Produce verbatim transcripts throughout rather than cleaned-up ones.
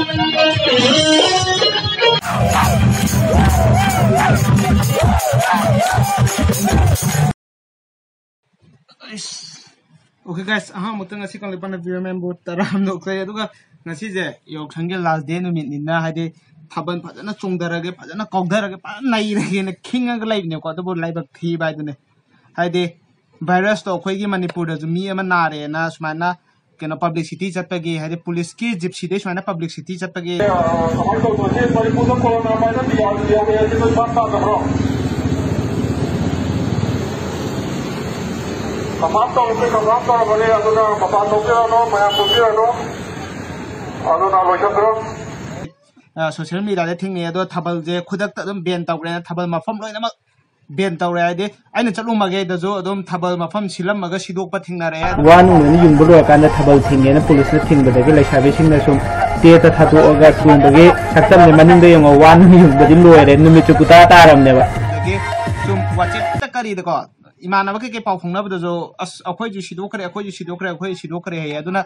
Okay guys, ꯑꯍꯥꯟꯕꯗ ꯉꯁꯤ ꯀꯪꯂꯩꯄꯥꯛꯅ ꯄꯤꯔꯝꯃꯦꯕꯨ ꯇꯔꯥ ꯑꯃ ꯅꯣꯛꯆꯩ꯫ ꯑꯗꯨꯒ ꯉꯁꯤꯁꯦ ꯌꯥꯎꯁꯪꯒꯤ last day ꯅꯨꯃꯤꯠꯅꯤꯅ, ꯍꯥꯏꯗꯤ ꯊꯥꯕꯜ ꯐꯖꯅ ꯆꯣꯡꯊꯔꯒꯦ, ꯐꯖꯅ ꯀꯥꯎꯊꯔꯒꯦ, ꯐꯖꯅ ꯅꯩꯔꯒꯦꯅ ꯈꯤꯡꯉꯒ ꯂꯩꯕꯅꯦꯕꯀꯣ꯫ ꯑꯗꯨꯕꯨ ꯂꯥꯏꯕꯛ ꯊꯤꯕ ꯍꯥꯏꯗꯨꯅꯦ, ꯍꯥꯏꯗꯤ virus ꯇꯣ ꯑꯩꯈꯣꯏꯒꯤ ꯃꯅꯤꯄꯨꯔꯗꯁꯨ ꯃꯤ ꯑꯃ ꯅꯥꯔꯦꯅ ꯁꯨꯃꯥꯏꯅ ꯀꯩꯅꯣ publicity ꯆꯠꯄꯒꯤ, ꯍꯥꯏꯗꯤ ꯄꯨꯂꯤꯁꯀꯤ ꯖꯤꯞꯁꯤꯗꯩ ꯁꯨꯃꯥꯏꯅ publicity ꯆꯠꯄꯒꯤ꯫ ꯀꯃꯥꯏꯅ ꯇꯧꯗꯣꯏꯁꯦ? ꯃꯅꯤꯄꯨꯔꯗ corona virus ꯌꯥꯎ-, ꯌꯥꯎꯔꯦ ꯍꯥꯏꯁꯦ ꯅꯣꯏ ꯚꯥꯞ ꯇꯥꯗꯕ꯭ꯔꯣ? Confirm ꯇꯧꯔꯕꯅꯦ, confirm ꯇꯧꯔꯕꯅꯦ, ꯑꯗꯨꯅ ꯃꯄꯥꯟ ꯊꯣꯛꯄꯤꯔꯅꯨ, ꯃꯌꯥꯝ ꯄꯨꯟꯕꯤꯔꯅꯨ, ꯑꯗꯨꯅ ꯂꯣꯏꯁꯟꯈ꯭ꯔꯣ꯫ ꯑ, social media ꯗ ꯊꯦꯡꯅꯩ, ꯑꯗꯣ ꯊꯥꯕꯜꯁꯦ ꯈꯨꯗꯛꯇ ꯑꯗꯨꯝ ban ꯇꯧꯈ꯭ꯔꯦꯅ ꯊꯥꯕꯜ ꯃꯐꯝ ꯂꯣꯏꯅꯃꯛ ban ꯇꯧꯔꯦ꯫ ꯍꯥꯏꯗꯤ ꯑꯩꯅ ꯆꯠꯂꯨ ꯃꯥꯏꯀꯩꯗꯁꯨ ꯑꯗꯨꯝ ꯊꯥꯕꯜ ꯃꯐꯝ ꯁꯤꯜꯂꯝꯃꯒ ꯁꯤꯗꯣꯛꯄ ꯊꯦꯡꯅꯔꯛꯑꯦ꯫ ꯋꯥ ꯅꯨꯡ ꯂꯣꯏꯅ ꯌꯨꯡꯕ ꯂꯣꯏꯔꯀꯥꯟꯗ ꯊꯥꯕꯜ ꯊꯤꯡꯉꯦꯅ ꯄꯨꯂꯤꯁꯅ ꯊꯤꯡꯕꯗꯒꯤ ꯂꯩꯁꯥꯕꯤꯁꯤꯡꯅ ꯁꯨꯝ ꯇꯦꯠꯇ ꯊꯥꯗꯣꯛꯑꯒ ꯊꯤꯡꯕꯒꯤ ꯁꯛꯇꯝꯁꯦ ꯃꯅꯤꯡꯗ ꯌꯦꯡꯉꯣ, ꯋꯥ ꯅꯨꯡ ꯌꯨꯡꯕꯗꯤ ꯂꯣꯏꯔꯦ, ꯅꯨꯃꯤꯠꯁꯨ ꯀꯨꯇꯥ ꯇꯥꯔꯝꯅꯦꯕ꯫ ꯑꯗꯒꯤ ꯁꯨꯝ WhatsApp ꯇ ꯀꯔꯤꯗꯀꯣ ꯏꯃꯥꯟꯅꯕ ꯀꯩꯀꯩ ꯄꯥꯎ ꯐꯥꯎꯅꯕꯗꯁꯨ, "ꯑꯁ, ꯑꯩꯈꯣꯏꯁꯨ ꯁꯤꯗꯣꯛꯈ꯭ꯔꯦ, ꯑꯩꯈꯣꯏꯁꯨ ꯁꯤꯗꯣꯛꯈ꯭ꯔꯦ, ꯑꯩꯈꯣꯏꯁꯨ ꯁꯤꯗꯣꯛꯈ꯭ꯔꯦ" ꯍꯥꯏꯌꯦ꯫ ꯑꯗꯨꯅ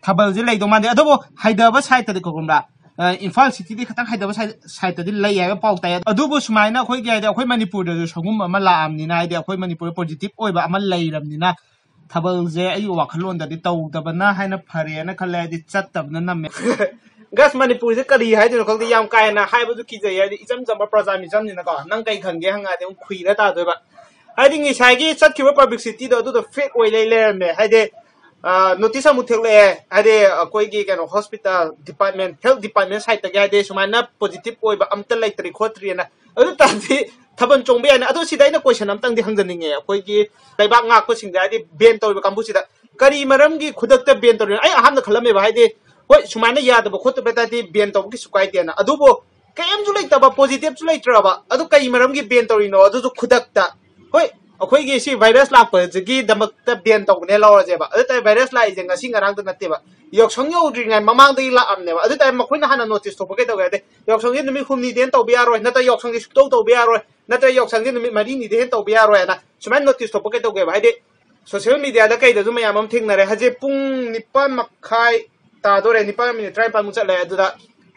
ꯊꯥꯕꯜꯁꯦ ꯂꯩꯗꯧ ꯃꯥꯟꯗꯦ꯫ ꯑꯗꯨꯕꯨ ꯍꯩꯊꯕ side ꯇꯗꯤ ꯀꯣ, ꯈꯪꯕ꯭ꯔꯥ? ꯑ, ꯏꯝꯐꯥꯜ city ꯗꯤ ꯈꯤꯇꯪ ꯍꯩꯊꯕ side, side ꯇꯗꯤ ꯂꯩ ꯍꯥꯏꯕ ꯄꯥꯎ ꯇꯥꯏ꯫ ꯑꯗꯨꯕꯨ ꯁꯨꯃꯥꯏꯅ ꯑꯩꯈꯣꯏꯒꯤ, ꯍꯥꯏꯗꯤ ꯑꯩꯈꯣꯏ ꯃꯅꯤꯄꯨꯔꯗꯁꯨ ꯁꯒꯨꯝꯕ ꯑꯃ ꯂꯥꯛꯑꯕꯅꯤꯅ, ꯍꯥꯏꯗꯤ ꯑꯩꯈꯣꯏ ꯃꯅꯤꯄꯨꯔꯗ positive ꯑꯣꯏꯕ ꯑꯃ ꯂꯩꯔꯕꯅꯤꯅ, ꯊꯥꯕꯜꯁꯦ ꯑꯩꯒꯤ ꯋꯥꯈꯜꯂꯣꯟꯗꯗꯤ ꯇꯧꯗꯕꯅ ꯍꯦꯟꯅ ꯐꯔꯦꯅ ꯈꯜꯂꯦ, ꯍꯥꯏꯗꯤ ꯆꯠꯇꯕꯅ ꯅꯝꯃꯦ꯫ Guys, ꯃꯅꯤꯄꯨꯔꯁꯦ ꯀꯔꯤ ꯍꯥꯏꯗꯣꯏꯅꯣ ꯈꯪꯗꯦ, ꯌꯥꯝ ꯀꯥ ꯍꯦꯟꯅ ꯍꯥꯏꯕꯁꯨ ꯀꯤꯖꯩ, ꯍꯥꯏꯗꯤ ꯏꯆꯝ ꯆꯝꯕ ꯄ꯭ꯔꯖꯥ ꯃꯤꯆꯝꯅꯤꯅꯀꯣ, ꯅꯪ ꯀꯩ ꯈꯟꯒꯦ ꯍꯪꯉꯛꯑꯗꯤ ꯑꯃꯨꯛ ꯈꯨꯏꯔ ꯇꯥꯗꯣꯏꯕ꯫ ꯍꯥꯏꯗꯤ ꯉꯁꯥꯏꯒꯤ ꯆꯠꯈꯤꯕ publicity ꯗꯣ ꯑꯗꯨꯗꯣ fake ꯑꯣꯏ ꯂꯩ ꯂꯩꯔꯝꯃꯦ꯫ ꯍꯥꯏꯗꯤ ꯑ, notice ꯑꯃꯨꯛ ꯊꯦꯛꯂꯛꯑꯦ, ꯍꯥꯏꯗꯤ ꯑꯩꯈꯣꯏꯒꯤ ꯀꯩꯅꯣ hospital department, health department side ꯇꯒꯤ, ꯍꯥꯏꯗꯤ ꯁꯨꯃꯥꯏꯅ positive ꯑꯣꯏꯕ ꯑꯝꯇ ꯂꯩꯇ꯭ꯔꯤ ꯈꯣꯠꯇ꯭ꯔꯤꯅ꯫ ꯑꯗꯨ ꯇꯥꯔꯗꯤ ꯊꯥꯕꯜ ꯆꯣꯡꯕ ꯌꯥꯏꯅ꯫ ꯑꯗꯣ ꯁꯤꯗ ꯑꯩꯅ question ꯑꯝꯇꯪꯗꯤ ꯍꯪꯖꯅꯤꯡꯉꯦ, ꯑꯩꯈꯣꯏꯒꯤ ꯂꯩꯕꯥꯛ ꯉꯥꯛꯄꯁꯤꯡꯗ, ꯍꯥꯏꯗꯤ ban ꯇꯧꯔꯤꯕ ꯀꯥꯡꯕꯨꯁꯤꯗ ꯀꯔꯤ ꯃꯔꯝꯒꯤ ꯈꯨꯗꯛꯇ ban ꯇꯧꯔꯤꯅꯣ? ꯑꯩ ꯑꯍꯥꯟꯕꯗ ꯈꯜꯂꯝꯃꯦꯕ, ꯍꯥꯏꯗꯤ ꯍꯣꯏ, ꯁꯨꯃꯥꯏꯅ ꯌꯥꯗꯕ ꯈꯣꯠꯇꯕ ꯇꯥꯔꯗꯤ ban ꯇꯧꯕ ꯀꯩꯁꯨ ꯀꯥꯏꯗꯦꯅ꯫ ꯑꯗꯨꯕꯨ ꯀꯩꯝꯁꯨ ꯂꯩꯇꯕ, positive ꯁꯨ ꯂꯩꯇ꯭ꯔꯕ, ꯑꯗꯨ ꯀꯩ ꯃꯔꯝꯒꯤ ban ꯇꯧꯔꯤꯅꯣ? ꯑꯗꯨꯁꯨ ꯈꯨꯗꯛꯇ꯫ ꯍꯣꯏ, ꯑꯩꯈꯣꯏꯒꯤ ꯁꯤ virus ꯂꯥꯛꯄꯁꯤꯒꯤꯗꯃꯛꯇ ban ꯇꯧꯕꯅꯦ ꯂꯧꯔꯁꯦꯕ꯫ ꯑꯗꯨ ꯇꯥꯔꯗꯤ virus ꯂꯥꯛꯏꯁꯦ ꯉꯁꯤ ꯉꯔꯥꯡꯗ ꯅꯠꯇꯦꯕ, ꯌꯥꯎꯁꯪ ꯌꯧꯗ꯭ꯔꯤꯉꯩ ꯃꯃꯥꯡꯗꯒꯤ ꯂꯥꯛꯑꯝꯅꯦꯕ꯫ ꯑꯗꯨ ꯇꯥꯔꯗꯤ ꯃꯈꯣꯏꯅ ꯍꯥꯟꯅ notice ꯊꯣꯛꯄ ꯀꯩꯗꯧꯒꯦ ꯍꯥꯏꯗꯤ, ꯌꯥꯎꯁꯪꯁꯦ ꯅꯨꯃꯤꯠ ꯍꯨꯝꯅꯤꯗꯩ ꯍꯦꯟꯅ ꯇꯧꯕ ꯌꯥꯔꯣꯏ, ꯅꯠꯇ꯭ꯔꯒ ꯌꯥꯎꯁꯪꯁꯦ ꯁꯨꯛꯇꯧ ꯇꯧꯕ ꯌꯥꯔꯣꯏ, ꯅꯠꯇ꯭ꯔꯒ ꯌꯥꯎꯁꯪꯁꯦ ꯅꯨꯃꯤꯠ ꯃꯔꯤꯅꯤꯗꯩ ꯍꯦꯟꯅ ꯇꯧꯕ ꯌꯥꯔꯣꯏ ꯍꯥꯏꯅ ꯁꯨꯃꯥꯏꯅ notice ꯊꯣꯛꯄ ꯀꯩꯗꯧꯒꯦꯕ? ꯍꯥꯏꯗꯤ social media ꯗ ꯀꯩꯗꯁꯨ ꯃꯌꯥꯝ ꯑꯃ ꯊꯦꯡꯅꯔꯦ꯫ ꯍꯧꯖꯤꯛ ꯄꯨꯡ ꯅꯤꯄꯥꯟ ꯃꯈꯥꯏ, ꯇꯥꯗꯣꯔꯦ, ꯅꯤꯄꯥꯟ ꯃꯤꯅꯤꯠ ꯇꯔꯥꯅꯤꯄꯥꯟꯃꯨꯛ ꯆꯠꯂꯦ꯫ ꯑꯗꯨꯗ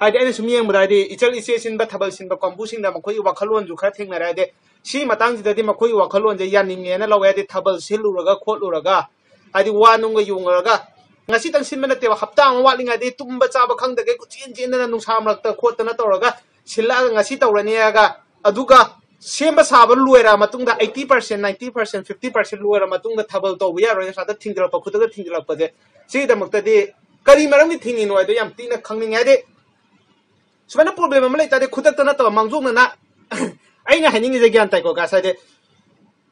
ꯍꯥꯏꯗꯤ ꯑꯩꯅ ꯁꯨꯝ ꯌꯦꯡꯕꯗ ꯍꯥꯏꯗꯤ ꯏꯆꯜ ꯏꯆꯦ ꯁꯤꯟꯕ, ꯊꯥꯕꯜ ꯁꯤꯟꯕ ꯀꯥꯡꯕꯨꯁꯤꯡꯗ ꯃꯈꯣꯏꯒꯤ ꯋꯥꯈꯜꯂꯣꯟꯁꯨ ꯈꯔ ꯊꯦꯡꯅꯔꯦ꯫ ꯍꯥꯏꯗꯤ ꯁꯤ ꯃꯇꯥꯡꯁꯤꯗꯗꯤ ꯃꯈꯣꯏꯒꯤ ꯋꯥꯈꯜꯂꯣꯟꯁꯦ ꯌꯥꯅꯤꯡꯉꯦꯅ ꯂꯧꯋꯦ꯫ ꯍꯥꯏꯗꯤ ꯊꯥꯕꯜ ꯁꯤꯜꯂꯨꯔꯒ ꯈꯣꯠꯂꯨꯔꯒ ꯍꯥꯏꯗꯤ ꯋꯥ ꯅꯨꯡꯒ ꯌꯨꯡꯉꯨꯔꯒ ꯉꯁꯤꯇꯪ ꯁꯤꯟꯕ ꯅꯠꯇꯦꯕ, ꯍꯞꯇꯥ ꯑꯃ ꯋꯥꯠꯂꯤꯉꯩꯗꯒꯤ ꯇꯨꯝꯕ ꯆꯥꯕ ꯈꯪꯗꯒꯩ ꯀꯣꯏꯆꯦꯟ ꯆꯦꯟꯗꯅ ꯅꯨꯡꯁꯥ ꯃꯔꯛꯇ ꯈꯣꯠꯇꯅ ꯇꯧꯔꯒ ꯁꯤꯜꯂꯛꯑꯒ ꯉꯁꯤ ꯇꯧꯔꯅꯤ ꯍꯥꯏꯔꯒ, ꯑꯗꯨꯒ ꯁꯦꯝꯕ ꯁꯥꯕ ꯂꯣꯏꯔ ꯃꯇꯨꯡꯗ eighty percent, ninety percent, fifty percent ꯂꯣꯏꯔ ꯃꯇꯨꯡꯗ ꯊꯥꯕꯜ ꯇꯧꯕ ꯌꯥꯔꯣꯏ ꯅꯠꯇ꯭ꯔꯒ ꯊꯤꯡꯖꯤꯜꯂꯛꯄ, ꯈꯨꯗꯛꯇ ꯊꯤꯡꯖꯤꯜꯂꯛꯄꯁꯦ꯫ ꯁꯤꯒꯤꯗꯃꯛꯇꯗꯤ ꯀꯔꯤ ꯃꯔꯝꯒꯤ ꯊꯤꯡꯉꯤꯅꯣ ꯍꯥꯏꯗꯣ ꯌꯥꯝ ꯊꯤꯅ ꯈꯪꯅꯤꯡꯉꯦ꯫ ꯍꯥꯏꯗꯤ ꯁꯨꯃꯥꯏꯅ problem ꯑꯃ ꯂꯩꯇꯥꯔꯗꯤ ꯈꯨꯗꯛꯇ ꯅꯠꯇꯕ ꯃꯥꯡꯖꯧꯅꯅ ꯑꯩꯅ ꯍꯥꯏꯅꯤꯡꯉꯤꯁꯦ ꯒ꯭ꯌꯥꯟ ꯇꯥꯏꯀꯣ guys? ꯍꯥꯏꯗꯤ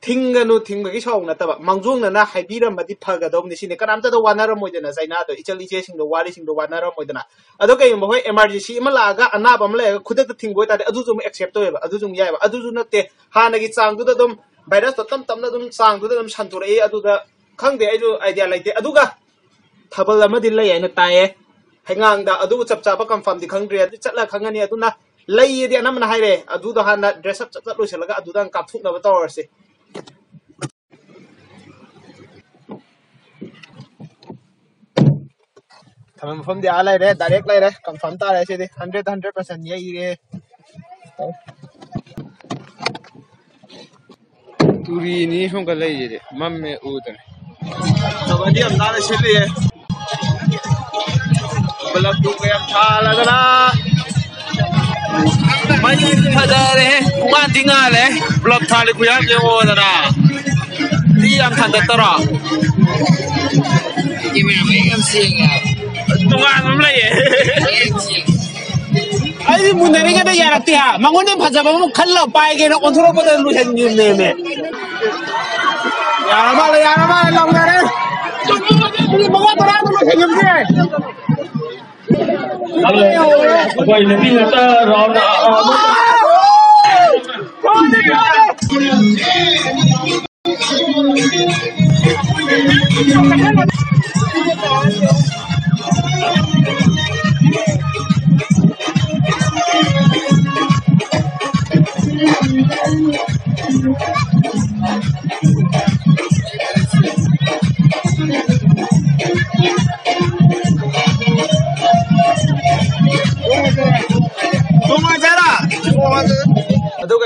ꯊꯤꯡꯒꯅꯨ, ꯊꯤꯡꯕꯒꯤ ꯁꯥꯎ ꯅꯠꯇꯕ, ꯃꯥꯡꯖꯧꯅꯅ ꯍꯥꯏꯕꯤꯔꯝꯃꯗꯤ ꯐꯒꯗꯧꯕꯅꯤ ꯁꯤꯅꯤ꯫ ꯀꯅꯥꯝꯇꯗ ꯋꯥꯅꯔꯝꯃꯣꯏꯗꯅ, ꯆꯩꯅꯥꯗꯣ, ꯏꯆꯜ ꯏꯆꯦꯁꯤꯡꯗꯣ, ꯋꯥꯔꯤꯁꯤꯡꯗꯣ ꯋꯥꯅꯔꯝꯃꯣꯏꯗꯅ꯫ ꯑꯗꯣ ꯀꯩꯒꯨꯝꯕ ꯍꯣꯏ emergency ꯑꯃ ꯂꯥꯛꯑꯒ ꯑꯅꯥꯕ ꯑꯃ ꯂꯩꯔꯒ ꯈꯨꯗꯛꯇ ꯊꯤꯡꯕ ꯑꯣꯏꯇꯥꯔꯗꯤ ꯑꯗꯨꯁꯨ ꯑꯃꯨꯛ accept ꯇꯧꯋꯦꯕ, ꯑꯗꯨꯁꯨ ꯑꯃꯨꯛ ꯌꯥꯏꯑꯕ꯫ ꯑꯗꯨꯁꯨ ꯅꯠꯇꯦ, ꯍꯥꯟꯅꯒꯤ ꯆꯥꯡꯗꯨꯗ ꯑꯗꯨꯝ virus ꯇꯣ ꯇꯞ ꯇꯞꯅ ꯑꯗꯨꯝ ꯆꯥꯡꯗꯨꯗ ꯑꯗꯨꯝ ꯁꯟꯇꯣꯔꯛꯏ꯫ ꯑꯗꯨꯗ ꯈꯪꯗꯦ, ꯑꯩꯁꯨ idea ꯂꯩꯇꯦ꯫ ꯑꯗꯨꯒ ꯊꯥꯕꯜ ꯑꯃꯗꯤ ꯂꯩ ꯍꯥꯏꯅ ꯇꯥꯏꯌꯦ ꯍꯩꯉꯥꯡꯗ, ꯑꯗꯨꯕꯨ ꯆꯞ ꯆꯥꯕ confirm ꯗꯤ ꯈꯪꯗ꯭ꯔꯤ, ꯑꯗꯨ ꯆꯠꯂ ꯈꯪꯉꯅꯤ꯫ ꯑꯗꯨꯅ ꯂꯩꯌꯦꯗꯤ ꯑꯅꯝꯕꯅ ꯍꯥꯏꯔꯦ, ꯑꯗꯨꯗꯣ ꯍꯥꯟꯅ dress up ꯆꯞ ꯆꯞ ꯂꯣꯏꯁꯤꯜꯂꯒ ꯑꯗꯨꯗ ꯍꯥꯟꯅ ꯀꯥꯞꯊꯣꯛꯅꯕ ꯇꯧꯔꯁꯤ꯫ ꯊꯝꯕ ꯃꯐꯝꯗꯤ ꯑꯥ ꯂꯩꯔꯦ, direct ꯂꯩꯔꯦ, confirm ꯇꯥꯔꯦ ꯁꯤꯗꯤ, hundred hundred percent ꯌꯩꯔꯦ꯫ ꯇꯨꯔꯤꯅꯤ ꯁꯣꯝꯒ ꯂꯩꯁꯤꯗꯤ, ꯃꯝꯃꯦ ꯎꯗ꯭ꯔꯦ꯫ ꯊꯥꯕꯜꯗꯤ ꯌꯥꯝ ꯅꯥꯟꯅ ꯁꯤꯜꯂꯤꯌꯦ꯫ ꯕꯂꯞ ꯅꯨꯡꯒ ꯌꯥꯝ ꯊꯥꯜꯂꯗꯅ꯫ ꯃꯩ ꯐꯖꯔꯦꯍꯦ꯫ ꯄꯨꯡꯉꯥꯟꯗꯤ ꯉꯥꯜꯂꯦ꯫ ꯕꯂꯞ ꯊꯥꯜꯂꯤ ꯈꯨꯌꯥꯝ ꯌꯦꯡꯉꯣꯗꯅ꯫ ꯃꯤ ꯌꯥꯝ ꯊꯥꯡꯒꯠꯇꯔꯣ? ꯀꯦꯃꯦꯔꯥ ꯃꯌꯦꯛ ꯌꯥꯝ ꯁꯦꯡꯉꯦ ꯍꯥꯏꯕ꯫ ꯇꯣꯉꯥꯟꯕ ꯑꯃ ꯂꯩꯌꯦ꯫ ꯃꯌꯦꯛ ꯁꯦꯡꯉꯦ꯫ ꯑꯩꯗꯤ ꯃꯨꯟꯅꯔꯤꯉꯩꯗ ꯌꯥꯔꯛꯇꯦ ꯍꯥ꯫ ꯃꯉꯣꯟꯗ ꯐꯖꯕ ꯑꯃ ꯈꯜꯂ ꯄꯥꯏꯒꯦꯅ ꯑꯣꯟꯊꯣꯔꯛꯄꯗ ꯂꯣꯏꯁꯤꯟꯈꯤꯕꯅꯦꯃꯦ꯫ ꯌꯥꯔ ꯃꯥꯜꯂꯦ, ꯌꯥꯔ ꯃꯥꯜꯂꯦ, ꯂꯥꯎꯅꯔꯦ꯫ ꯃꯤꯅꯤꯠ ꯃꯉꯥ ꯇꯔꯥꯗ ꯂꯣꯏꯁꯤꯟꯈꯤꯕꯅꯦ꯫ ꯑꯩꯈꯣꯏ ꯅꯨꯄꯤ ꯉꯥꯛꯇ round ꯑꯃ꯫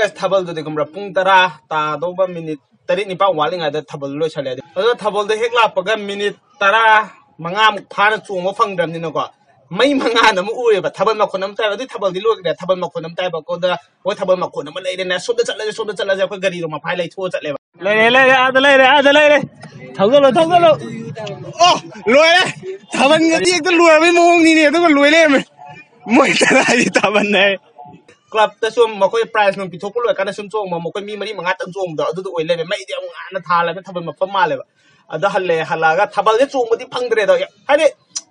ꯊꯥꯕꯜꯗꯨꯗꯤ ꯈꯪꯕ꯭ꯔꯥ, ꯄꯨꯡ ꯇꯔꯥ ꯇꯥꯗꯧꯕ ꯃꯤꯅꯤꯠ ꯇꯔꯦꯠ ꯅꯤꯄꯥꯟ ꯋꯥꯠꯂꯤꯉꯩꯗ ꯊꯥꯕꯜ ꯂꯣꯏꯁꯜꯂꯦ꯫ ꯑꯗꯣ ꯊꯥꯕꯜꯗꯣ ꯍꯦꯛ ꯂꯥꯛꯄꯒ ꯃꯤꯅꯤꯠ ꯇꯔꯥ ꯃꯉꯥꯃꯨꯛ ꯐꯥꯅ ꯆꯣꯡꯕ ꯐꯪꯗ꯭ꯔꯕꯅꯤꯅꯀꯣ, ꯃꯩ ꯃꯉꯥꯜ ꯑꯃ ꯎꯏꯌꯦꯕ, ꯊꯥꯕꯜ ꯃꯈꯣꯟ ꯑꯃ ꯇꯥꯏꯕ꯫ ꯑꯗꯨꯏ ꯊꯥꯕꯜꯗꯤ ꯂꯣꯏꯈ꯭ꯔꯦ, ꯊꯥꯕꯜ ꯃꯈꯣꯟ ꯑꯃ ꯇꯥꯏꯕꯀꯣ꯫ ꯑꯗ ꯍꯣꯏ, ꯊꯥꯕꯜ ꯃꯈꯣꯟ ꯑꯃ ꯂꯩꯔꯦꯅꯦ, ꯁꯣꯝꯗ ꯆꯠꯂꯁꯦ, ꯁꯣꯝꯗ ꯆꯠꯂꯁꯦ꯫ ꯑꯩꯈꯣꯏ ꯒꯥꯔꯤꯗꯣ ꯃꯐꯥꯏ ꯂꯩꯊꯣꯛꯑ ꯆꯠꯂꯦꯕ꯫ ꯂꯩꯔꯦ, ꯂꯩꯔꯦ, ꯑꯥꯗ ꯂꯩꯔꯦ, ꯑꯥꯗ ꯂꯩꯔꯦ꯫ ꯊꯧꯖꯜꯂꯣ, ꯊꯧꯖꯜꯂꯣ꯫ ꯑꯣ, ꯂꯣꯏꯔꯦ꯫ ꯊꯥꯕꯜꯒꯗꯤ ꯍꯦꯛꯇ ꯂꯣꯏꯔꯕꯩ ꯃꯑꯣꯡꯅꯤꯅꯦ, ꯑꯗꯨꯒ ꯂꯣꯏ ꯂꯩꯔꯝꯃꯦ꯫ ꯃꯣꯏ ꯇꯔꯥꯗꯤ ꯊꯥꯕꯜꯅꯦ ꯍꯥꯏ꯫ ꯀ꯭ꯂꯕꯇꯁꯨ ꯃꯈꯣꯏ ꯄ꯭ꯔꯥꯏꯖ ꯅꯨꯡ ꯄꯤꯊꯣꯛꯄ ꯂꯣꯏꯔꯀꯥꯟꯗ ꯁꯨꯝ ꯆꯣꯡꯕ, ꯃꯈꯣꯏ ꯃꯤ ꯃꯔꯤ ꯃꯉꯥꯇꯪ ꯆꯣꯡꯕꯗꯣ ꯑꯗꯨꯗ ꯑꯣꯏ ꯂꯩꯔꯝꯃꯦ꯫ ꯃꯩꯗꯤ ꯌꯥꯝ ꯉꯥꯟꯅ ꯊꯥꯜꯂꯒ ꯊꯥꯕꯜ ꯃꯐꯝ ꯃꯥꯜꯂꯦꯕ꯫ ꯑꯗ ꯍꯜꯂꯦ, ꯍꯜꯂꯛꯑꯒ ꯊꯥꯕꯜꯁꯦ ꯆꯣꯡꯕꯗꯤ ꯐꯪꯗ꯭ꯔꯦꯗꯣ꯫ ꯍꯥꯏꯗꯤ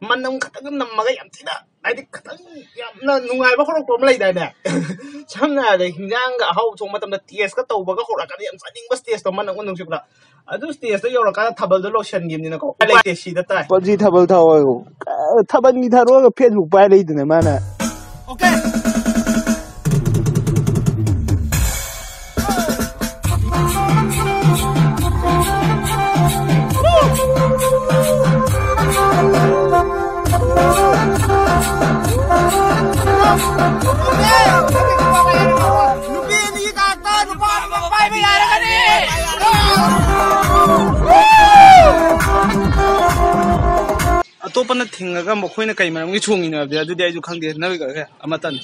ꯃꯅꯝ ꯈꯛꯇꯪ ꯅꯝꯃꯒ ꯌꯥꯝ ꯊꯤꯅ, ꯍꯥꯏꯗꯤ ꯈꯤꯇꯪ ꯌꯥꯝꯅ ꯅꯨꯡꯉꯥꯏꯕ ꯍꯧꯔꯛꯄ ꯑꯃ ꯂꯩꯗꯥꯏꯅꯦ? ꯁꯝꯅ ꯍꯥꯏꯔꯕꯗ ꯍꯤꯟꯖꯥꯡꯒ ꯑꯍꯥꯎꯕ ꯊꯣꯡꯕ ꯃꯇꯝꯗ ꯇꯦꯁꯀ ꯇꯧꯕꯒ ꯍꯧꯔꯛꯀꯥꯟꯗ ꯌꯥꯝ ꯆꯥꯅꯤꯡꯕ ꯁ꯭ꯇꯦꯖꯇꯣ ꯃꯅꯝ ꯅꯨꯡꯁꯤꯕꯗ꯫ ꯑꯗꯨ ꯁ꯭ꯇꯦꯖꯇ ꯌꯧꯔꯀꯥꯟꯗ ꯊꯥꯕꯜꯗꯣ ꯂꯣꯏꯁꯟꯈꯤꯕꯅꯤꯅꯀꯣ꯫ ꯎꯄꯥꯏ ꯂꯩꯇꯦ, ꯁꯤꯗ ꯇꯥꯏ꯫ ꯄꯞꯖꯤ ꯊꯥꯕꯜ ꯊꯥꯎ ꯍꯥꯏꯕꯨ꯫ ꯊꯥꯕꯜꯒꯤ ꯊꯥꯔꯛꯑꯒ Facebook ꯄꯥꯏ ꯂꯩꯗꯅ ꯃꯥꯅ꯫ ꯑꯣꯀꯦ꯫ ꯅꯨꯄꯤ ꯑꯅꯤꯒꯤ ꯀꯥꯔꯛꯇ ꯅꯨꯄꯥ ꯑꯃ ꯄꯥꯏꯕ ꯌꯥꯔꯒꯅꯤ꯫ ꯑꯇꯣꯞꯄꯅ ꯊꯤꯡꯉꯒ ꯃꯈꯣꯏꯅ ꯀꯩ ꯃꯔꯝꯒꯤ ꯆꯣꯡꯉꯤꯅꯣ ꯍꯥꯏꯕꯗꯤ ꯑꯗꯨꯗꯤ ꯑꯩꯁꯨ ꯈꯪꯗꯦ, ꯅꯣꯏꯒ ꯑꯃꯠꯇꯅꯤ꯫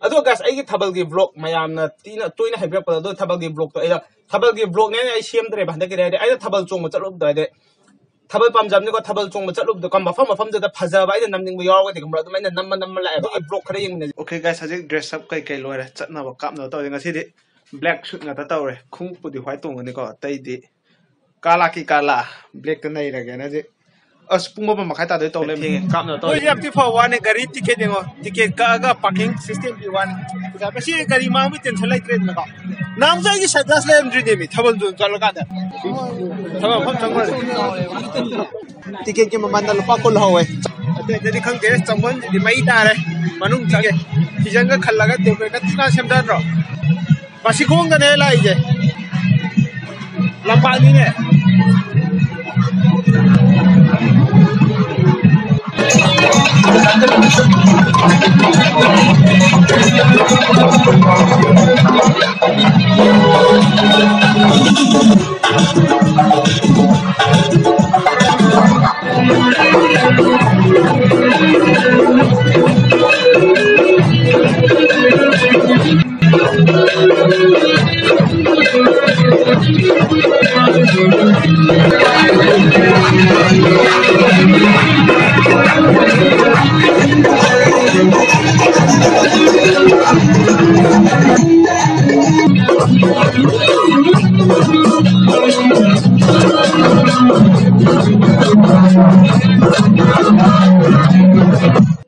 ꯑꯗꯣ guys, ꯑꯩꯒꯤ ꯊꯥꯕꯜꯒꯤ vlog ꯃꯌꯥꯝꯅ ꯇꯤꯅ-, ꯇꯣꯏꯅ ꯍꯥꯏꯕꯤꯔꯛꯄꯗꯣ, ꯑꯗꯣ ꯊꯥꯕꯜꯒꯤ vlogꯇꯣ ꯑꯩꯅ, ꯊꯥꯕꯜꯒꯤ vlogꯅꯦ ꯑꯩ ꯁꯦꯝꯗ꯭ꯔꯦꯕ ꯍꯟꯗꯛꯀꯤꯗꯤ꯫ ꯍꯥꯏꯗꯤ ꯑꯩꯅ ꯊꯥꯕꯜ ꯆꯣꯡꯕ ꯆꯠꯂꯨꯕꯗꯣ, ꯍꯥꯏꯗꯤ ꯊꯥꯕꯜ ꯄꯥꯝꯖꯕꯅꯤꯀꯣ, ꯊꯥꯕꯜ ꯆꯣꯡꯕ ꯆꯠꯂꯨꯕꯗꯣ ꯀ-, ꯃꯐꯝ ꯃꯐꯝꯗꯨꯗ ꯐꯖꯕ ꯑꯩꯅ ꯅꯝꯅꯤꯡꯕ ꯌꯥꯎꯔꯒꯗꯤ ꯈꯪꯕ꯭ꯔꯥ, ꯑꯗꯨꯝ ꯑꯩꯅ ꯅꯝꯃ ꯅꯝꯃ ꯂꯥꯛꯑꯦꯕ꯫ ꯑꯩꯒꯤ vlog ꯈꯔ ꯌꯦꯡꯃꯤꯟꯅꯁꯦ꯫ Okay guys, ꯍꯧꯖꯤꯛ dress up ꯀꯩꯀꯩ ꯂꯣꯏꯔꯦ, ꯆꯠꯅꯕ ꯀꯥꯞꯅꯕ ꯇꯧꯔꯦ꯫ ꯉꯁꯤꯗꯤ black suit ꯉꯥꯛꯇ ꯇꯧꯔꯦ, ꯈꯣꯡꯎꯞꯄꯨꯗꯤ white ꯇꯣꯡꯒꯅꯤꯀꯣ, ꯑꯇꯩꯗꯤ ꯀꯥꯂꯥ ꯀꯤ ꯀꯥꯂꯥ, blackꯇ ꯅꯩꯔꯒꯦꯅ ꯍꯧꯖꯤꯛ꯫ ꯑꯁ, ꯄꯨꯡ ꯃꯥꯄꯟ ꯃꯈꯥꯏ ꯇꯥꯗꯣꯏ ꯇꯧ ꯂꯩꯔꯝꯃꯦ꯫ ꯊꯦꯡꯉꯦ꯫ ꯀꯥꯞꯅꯕ ꯇꯧꯔꯦ꯫ ꯃꯣꯏ ꯌꯥꯝ ꯊꯤ ꯐꯕ ꯋꯥꯅꯤ, ꯒꯥꯔꯤ ticket ꯌꯦꯡꯉꯣ, ticket ꯀꯛꯑꯒ parking system ꯄꯤ ꯋꯥꯅꯤ꯫ ꯄꯩꯁꯥ, ꯃꯁꯤ ꯒꯥꯔꯤ ꯃꯥꯡꯕꯒꯤ tension ꯂꯩꯇ꯭ꯔꯦꯗꯅꯀꯣ꯫ ꯅꯍꯥꯟꯁꯨ ꯑꯩꯒꯤ sunglass ꯂꯩꯔꯝꯗ꯭ꯔꯤꯅꯦꯃꯤ, ꯊꯥꯕꯜ ꯆꯣꯡ ꯆꯠꯂꯀꯥꯟꯗ꯫ ꯊꯥꯕꯜ ꯃꯐꯝ ꯆꯪꯉꯨꯔꯦ꯫ Ticketꯀꯤ ꯃꯃꯜꯅ ꯂꯨꯄꯥ ꯀꯨꯟ ꯂꯧꯍꯧꯋꯦ꯫ ꯑꯇꯩ ꯑꯇꯩꯗꯤ ꯈꯪꯗꯦ, ꯆꯪꯐꯝꯁꯤꯗꯤ ꯃꯩ ꯇꯥꯔꯦ꯫ ꯃꯅꯨꯡ ꯆꯪꯉꯦ꯫ Visionꯒ ꯈꯜꯂꯒ decorateꯀ ꯊꯤꯅ ꯁꯦꯝꯗ꯭ꯔꯣ? ꯃꯁꯤ ꯈꯣꯡꯗꯅꯦ ꯂꯥꯛꯏꯁꯦ꯫ ꯂꯝꯄꯥꯛꯅꯤꯅꯦ꯫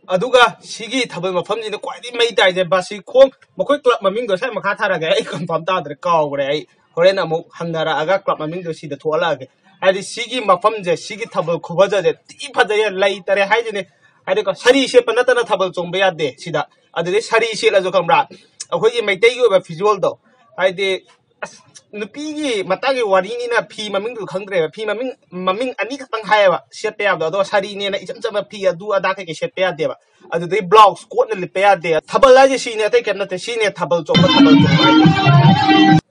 ꯑꯗꯨꯒ ꯁꯤꯒꯤ ꯊꯥꯕꯜ ꯃꯐꯝꯁꯤꯅ ꯈ꯭ꯋꯥꯏꯗꯒꯤ ꯃꯩ ꯇꯥꯏꯁꯦ ꯕꯥꯁꯤ ꯈꯣꯡ, ꯃꯈꯣꯏ ꯀ꯭ꯂꯕ ꯃꯃꯤꯡꯗꯣ ꯁ꯭ꯋꯥꯏ ꯃꯈꯥ ꯊꯥꯔꯒꯦ, ꯑꯩ ꯀꯟꯐꯥꯔꯝ ꯇꯥꯗ꯭ꯔꯦ, ꯀꯥꯎꯈ꯭ꯔꯦ꯫ ꯑꯩ ꯍꯣꯔꯦꯟ ꯑꯃꯨꯛ ꯍꯪꯅꯔꯛꯑꯒ ꯀ꯭ꯂꯕ ꯃꯃꯤꯡꯗꯣ ꯁꯤꯗ ꯊꯣꯛꯍꯜꯂꯛꯑꯒꯦ꯫ ꯍꯥꯏꯗꯤ ꯁꯤꯒꯤ ꯃꯐꯝꯁꯦ, ꯁꯤꯒꯤ ꯊꯥꯕꯜ ꯈꯨꯐꯖꯁꯦ ꯊꯤ ꯐꯖꯩꯌꯦ, ꯂꯩꯇꯔꯦ ꯍꯥꯏꯁꯤꯅꯦ꯫ ꯍꯥꯏꯗꯤꯀꯣ, ꯁꯥꯔꯤ ꯁꯦꯠꯄ ꯅꯠꯇꯅ ꯊꯥꯕꯜ ꯆꯣꯡꯕ ꯌꯥꯗꯦ ꯁꯤꯗ꯫ ꯑꯗꯨꯗꯩ ꯁꯥꯔꯤ ꯁꯦꯠꯂꯁꯨ, ꯈꯪꯕ꯭ꯔꯥ, ꯑꯩꯈꯣꯏꯒꯤ ꯃꯩꯇꯩꯒꯤ ꯑꯣꯏꯕ ꯐꯤꯖꯣꯜꯗꯣ, ꯍꯥꯏꯗꯤ, ꯑꯁ, ꯅꯨꯄꯤꯒꯤ ꯃꯇꯥꯡꯒꯤ ꯋꯥꯔꯤꯅꯤꯅ ꯐꯤ ꯃꯃꯤꯡꯗꯨ ꯈꯪꯗ꯭ꯔꯦꯕ꯫ ꯐꯤ ꯃꯃꯤꯡ, ꯃꯃꯤꯡ ꯑꯅꯤ ꯈꯛꯇꯪ ꯍꯥꯏꯌꯦꯕ ꯁꯦꯠꯄ ꯌꯥꯕꯗꯣ, ꯑꯗꯣ ꯁꯥꯔꯤꯅꯦꯅ ꯏꯆꯝ ꯆꯝꯕ ꯐꯤ ꯑꯗꯨ ꯑꯗꯥ ꯀꯩꯀꯩ ꯁꯦꯠꯄ ꯌꯥꯗꯦꯕ꯫ ꯑꯗꯨꯗꯩ ꯕ꯭ꯂꯥꯎꯁ ꯀꯣꯠꯅ ꯂꯤꯠꯄ ꯌꯥꯗꯦ꯫ ꯊꯥꯕꯜ ꯍꯥꯏꯁꯦ ꯁꯤꯅꯦ, ꯑꯇꯩ ꯀꯩꯝ ꯅꯠꯇꯦ꯫ ꯁꯤꯅꯦ ꯊꯥꯕꯜ ꯆꯣꯡꯕ, ꯊꯥꯕꯜ ꯆꯣꯡꯕ ꯍꯥꯏꯁꯦ꯫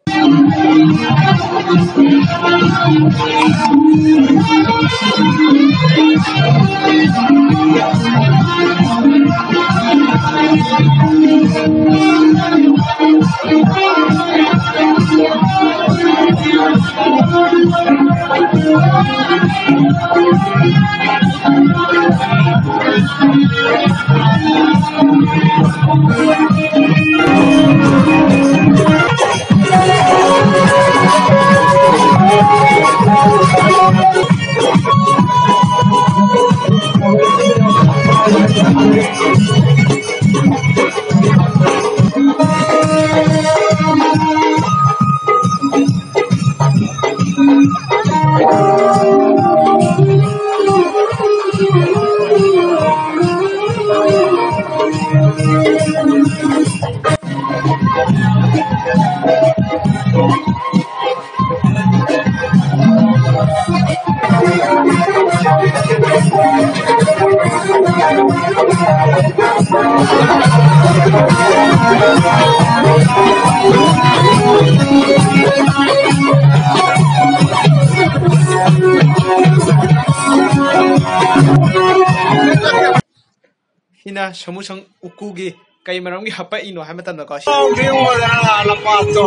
ꯁꯤꯅ ꯁꯃꯨꯁꯪ ꯎꯀꯨꯒꯤ ꯀꯩ ꯃꯔꯝꯒꯤ ꯍꯥꯄꯛꯏꯅꯣ ꯍꯥꯏꯕ ꯃꯇꯝꯗꯀꯣ, ꯌꯦꯡꯉꯨꯗꯅ ꯂꯝꯄꯥꯛꯇꯣ꯫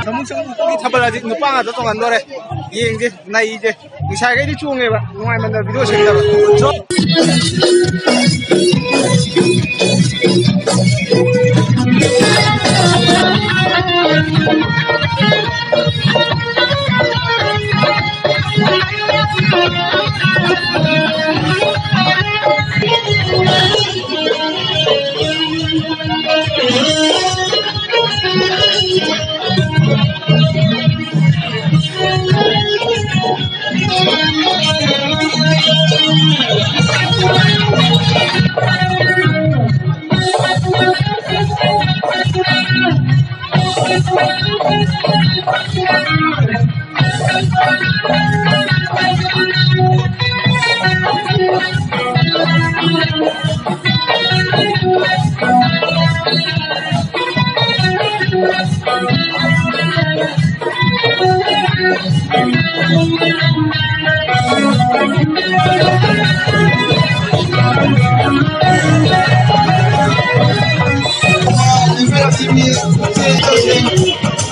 ꯁꯃꯨꯁꯪ ꯎꯀꯨꯒꯤ ꯊꯥꯕꯜ ꯍꯧꯖꯤꯛ ꯅꯨꯄꯥ ꯉꯥꯛꯇ ꯇꯣꯡꯍꯟꯗꯣꯔꯦ꯫ ꯌꯦꯡꯁꯦ, ꯅꯩꯁꯦ꯫ ꯉꯁꯥꯏꯈꯩꯗꯤ ꯆꯣꯡꯉꯦꯕ, ꯅꯨꯡꯉꯥꯏꯃꯟꯗꯅ ꯚꯤꯗꯤꯑꯣ ꯁꯦꯝꯗꯕ꯫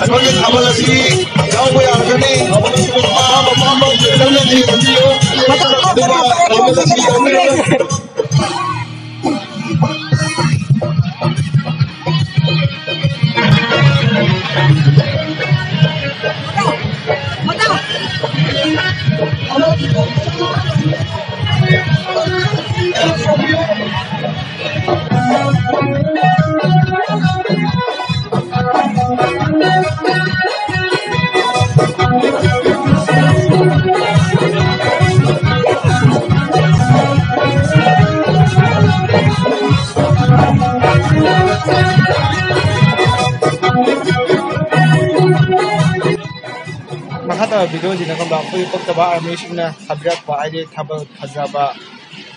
ꯑꯩꯈꯣꯏꯒꯤ ꯊꯥꯕꯜ ꯑꯁꯤ ꯌꯥꯎꯕ ꯌꯥꯔꯒꯅꯤ꯫ ꯑꯄꯥꯝꯕ ꯑꯄꯥꯝꯕ ꯆꯠꯂꯒꯗꯤ ꯈꯟꯕꯤꯌꯨ꯫ ꯑꯗꯨꯒ ꯊꯥꯕꯜ ꯑꯁꯤ ꯌꯥꯎꯕꯤꯔꯒ ꯃꯈꯥ ꯇꯥꯕ ꯚꯤꯗꯤꯑꯣꯁꯤꯅ ꯈꯪꯕ ꯑꯩꯈꯣꯏꯒꯤ ꯄꯛꯇꯕ ꯑꯥꯔꯃꯤꯁꯤꯡꯅ ꯊꯥꯕꯤꯔꯛꯄ, ꯍꯥꯏꯗꯤ ꯊꯥꯕꯜ ꯐꯖꯕ,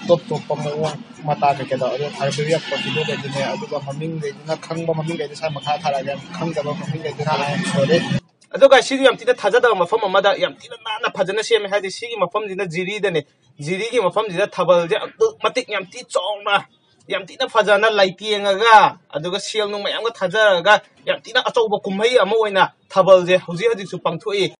ꯇꯣꯞ ꯇꯣꯞꯄ ꯃꯑꯣꯡ ꯃꯇꯥ ꯀꯩꯀꯩꯗꯣ ꯑꯗꯨ ꯊꯥꯕꯤꯔꯛꯄ ꯚꯤꯗꯤꯑꯣꯈꯩꯗꯨꯅꯦ꯫ ꯑꯗꯨꯒ ꯃꯃꯤꯡꯈꯩꯗꯨꯅ, ꯈꯪꯕ ꯃꯃꯤꯡꯈꯩꯗꯨ ꯁ꯭ꯋꯥꯏ ꯃꯈꯥ ꯊꯥꯔꯛꯑꯒꯦ, ꯈꯪꯗꯕ ꯃꯃꯤꯡꯈꯩꯗꯨꯅ I am sorry꯫ ꯑꯗꯨꯒ ꯁꯤꯁꯨ ꯌꯥꯝ ꯊꯤꯅ ꯊꯥꯖꯗꯕ ꯃꯐꯝ ꯑꯃꯗ ꯌꯥꯝ ꯊꯤꯅ ꯅꯥꯟꯅ ꯐꯖꯅ ꯁꯦꯝꯃꯦ꯫ ꯍꯥꯏꯗꯤ ꯁꯤꯒꯤ ꯃꯐꯝꯁꯤꯅ ꯖꯤꯔꯤꯗꯅꯦ꯫ ꯖꯤꯔꯤꯒꯤ ꯃꯐꯝꯁꯤꯗ ꯊꯥꯕꯜꯁꯦ ꯑꯗꯨꯛ ꯃꯇꯤꯛ ꯌꯥꯝ ꯊꯤ ꯆꯥꯎꯅ, ꯌꯥꯝ ꯊꯤꯅ ꯐꯖꯅ ꯂꯩꯇꯦꯡꯉꯒ, ꯑꯗꯨꯒ ꯁꯦꯜ ꯅꯨꯡ ꯃꯌꯥꯝꯒ ꯊꯥꯖꯔꯒ ꯌꯥꯝ ꯊꯤꯅ ꯑꯆꯧꯕ ꯀꯨꯝꯍꯩ ꯑꯃ ꯑꯣꯏꯅ ꯊꯥꯕꯜꯁꯦ ꯍꯧꯖꯤꯛ ꯍꯧꯖꯤꯛꯁꯨ ꯄꯥꯡꯊꯣꯛꯏ꯫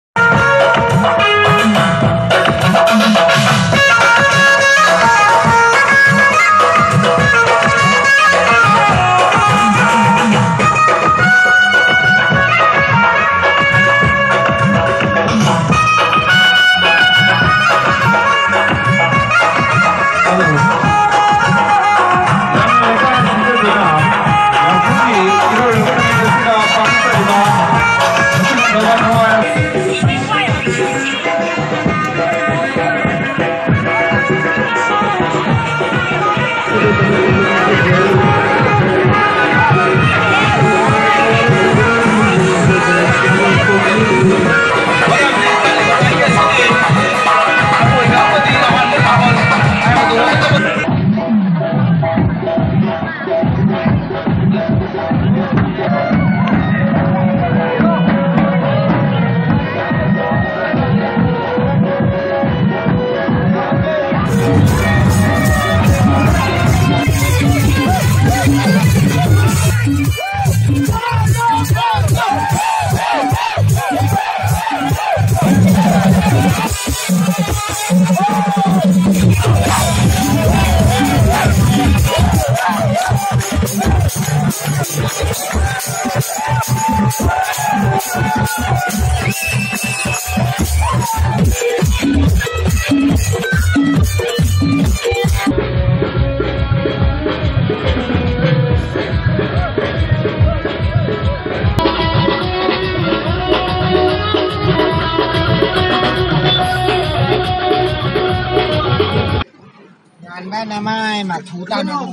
ꯉꯥꯟꯕ ꯅꯃꯥꯏ ꯃꯊꯨ ꯇꯥꯟꯅꯔꯣ꯫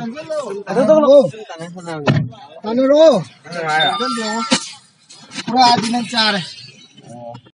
ꯑꯗꯨ ꯇꯧꯅꯨ꯫ ꯇꯥꯟꯅꯔꯣ꯫ ꯄꯨꯔꯥꯗꯤ ꯅꯪ ꯆꯥꯔꯦ꯫